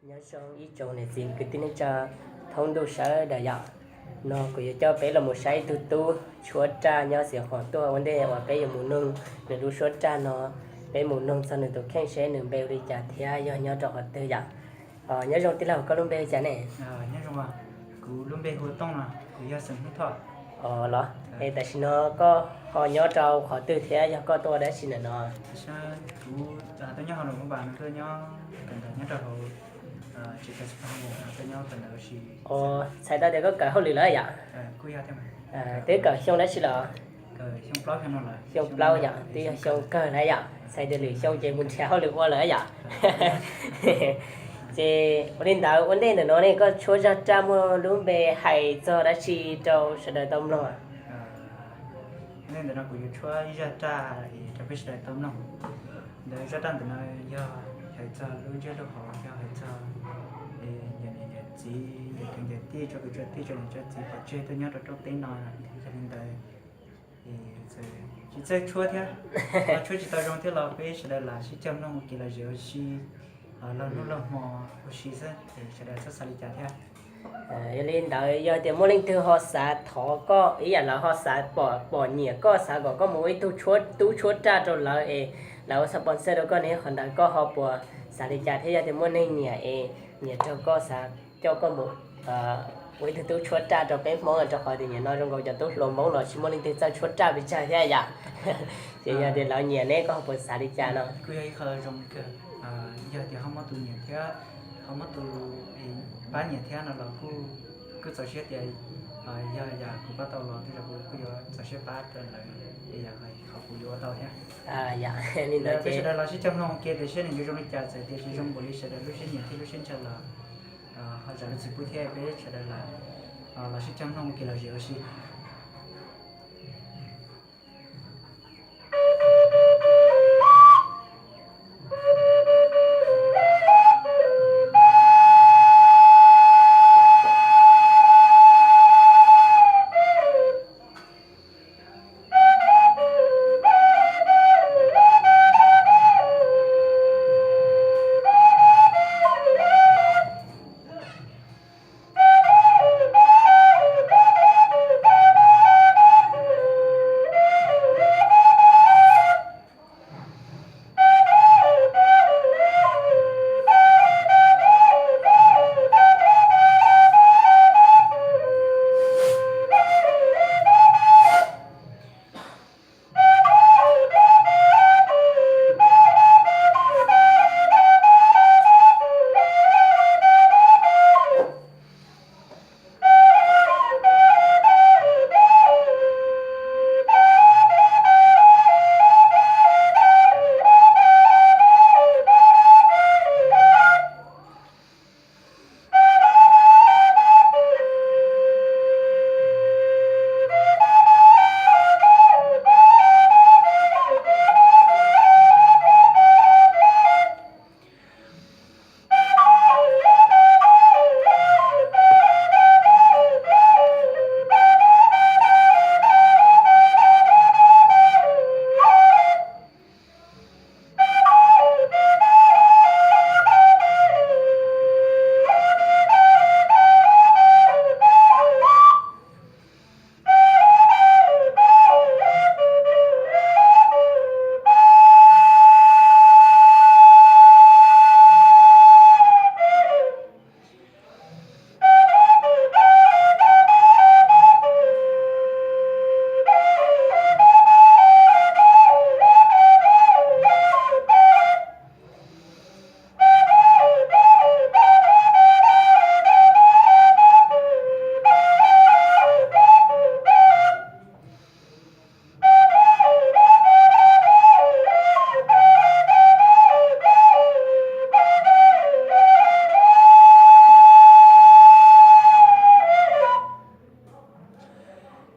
Nyob zoo ib tsoom niam txiv kwv tij neej tsa thoob ntuj sawv daws yom. No kuv yuav coj peb los mus saib ib tug tub tshuab raj nyob Xiav Qhos tuaj ua ntej uas peb yuav mus noog nws lub suab raj no, peb mus noog txog nws tus kheej seb nws npe ua li cas thiab yog nyob rau qhov twg yom. Nyob zoo tij laug, koj lub npe ua cas ne? Kuv lub npe hu ua Tooj no, kuv yog xeem Hmoob Thoj. Los, es tam sim no koj ho nyob rau qhov twg thiab yog koj tuaj ua dab tsi ntawm no? Kuv tuaj nyob hauv Luam Phas Npas no, tuaj nyob kawm ntawv nyob rau hauv tsev kawm xab phas no, tuaj nyob kawm ntawv ua si. Txhais tau tias koj kawm hauj lwm lawm yom? Twb kawm xyoo dab tsi lawm? Xyoo plaub yom, twb yog xyoo kawg lawm yom, txhais tias lwm xyoo ces mus nrhiav hauj lwm ua lawm yom. Ces ua li ntawd ua ntej ntawm no ne koj tshuab zaj raj muaj lub npe hais txog dab tsi rau sawv daws tau mloog? Ua ntej ntawm no kuv yuav tshuab ib zaj raj es rau peb sawv daws tau mloog. Ntawd zaj raj ntawm no yog hais txog lub ntsiab lub hauv, yog hais txog yog niam yog txiv, yog kwv yog tij, tso kwv tso tij, tso niam tso txiv pov tseg tuaj nyob rau rooj teb no. Yog li ntawd tsis txawj tshuab thiab, tshuab tsis tau zoo thiab los peb sawv daws lam sib cog mloog ua kev lom zem ua si, los hnub los hmo ua si xwb, sawv daws txhob xav li cas thiab. Yog li ntawd yog tias muaj leej twg ho xav thov koj ib yam lawv ho xav pom nyiam koj, xav kom koj mus ua ib tug tub tshuab raj rau lawv es lawv ua sponsor rau koj ne, qhov ntawd koj ho puas xav li cas thiab? Yog tias muaj neeg nyiam es nyiam raug koj xav coj koj mus ua ib tug tub tshuab raj rau peb Hmoob, rau qhov tias nim no zoo nkaus cov tub hluas Hmoob los tsis muaj leej twg txawj tshuab raj pes tsawg thiab yom. Ces yog tias lawv nyiam ne koj ho puas xav li cas no? Kuj yog ib qho zoo kawg, yog tias ho muaj tus nyiam thiab, ho muaj tus pab nyiam thiab no los kuj txaus siab tias yog yam kuv pab tau los tej zaum kuv kuj yuav txaus siab pab rau lawv es yam qhov kuv yuav ua tau thiab. Li ntawd peb sawv daws los sib cog mloog ua ke tias seb nws yuav zoo li cas, txawm tias tsis zoo npaum li sawv daws lub siab nyiam thiab lub siab ntshaw los ho zam lub txim pub thiab peb sawv daws los sib cog mloog ua kev lom zem ua si.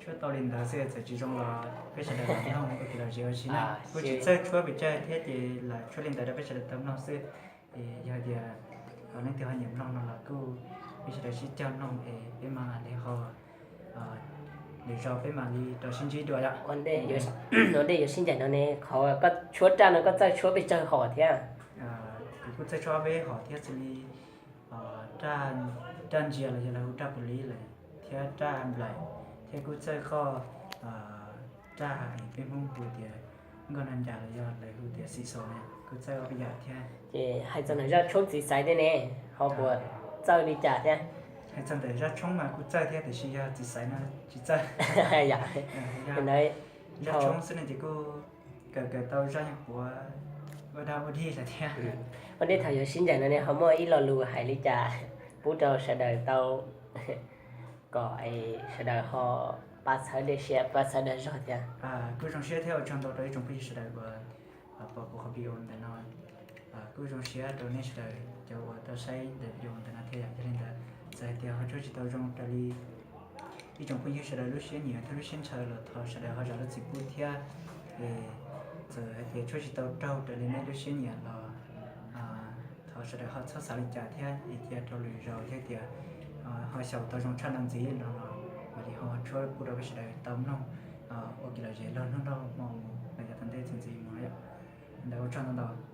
Tshuab tau li ntawd xwb, txawm tsis zoo los peb sawv daws los mloog ua kev lom zem ua si na. Kuj tsis txawj tshuab pes tsawg thiab ces lam tshuab li ntawd rau peb sawv daws tau mloog xwb. Es yog tias leej twg ho nyiam mloog no los kuj peb sawv daws sib cog mloog es peb mam li ho lwm zaus peb mam li rau sib ntsib dua yom. Ua ntej yuav sib ncaim no ne, qhov koj tshuab raj no koj txawj tshuab pes tsawg hom thiab? Kuv kuj txawj tshuab peb hom thiab xws li raj, raj ntsia los yog lawv hu raj pus li lawm thiab raj nplaim, thiab kuj txawj koj raj peb Hmoob hu tias nkoj nag ncas los yog lawv hu tias xim xos, kuj txawj ob peb yam thiab. Ces hais txog ntawm zaj tshoob txiv xaiv thiab ne, ho puas txawj li cas thiab? Hais txog ntawm zaj tshoob mas kuj txawj thiab tiam sis yog txiv xaiv no tsis txawj. Zaj tshoob xwb ne ces kuj kawm kawm tau zaj nyuj quav ua dab ua dig lawm thiab. Ua ntej thaum yuav sib ncaim no ne ho muaj ib lo lus hais li cas pub rau sawv daws tau kom sawv daws ho pab txhawb dej siab pab txhawb dag zog thiab? Kuj zoo siab thiab ua tsaug ntau rau ib tsoom phooj ywg sawv daws uas pom kuv qhov video ntawm no. Kuj zoo siab rau nej sawv daws cov uas tau saib ntawm video ntawm no thiab yom. Yog li ntawd txawm hais tias ho tshoob tsis tau zoo raws li ib tsoom phooj ywg sawv daws lub siab nyiam thiab lub siab ntshaw los thov sawv daws ho zam lub txim pub thiab. Es txawm hais tias tshoob tsis tau raug raws li nej lub siab nyiam los thov sawv daws ho txhob xav li cas thiab es cia rau lwm zaus thiab tias ho xyaum tau zoo tshaj no ntxiv no los mam li ho tshuab pub rau peb sawv daws tau mloog ua kev lom zem laug hnub nrauj hmo mus los yog tom ntej txuas ntxiv mus no yom. Ntawd ua tsaug ntau ntau.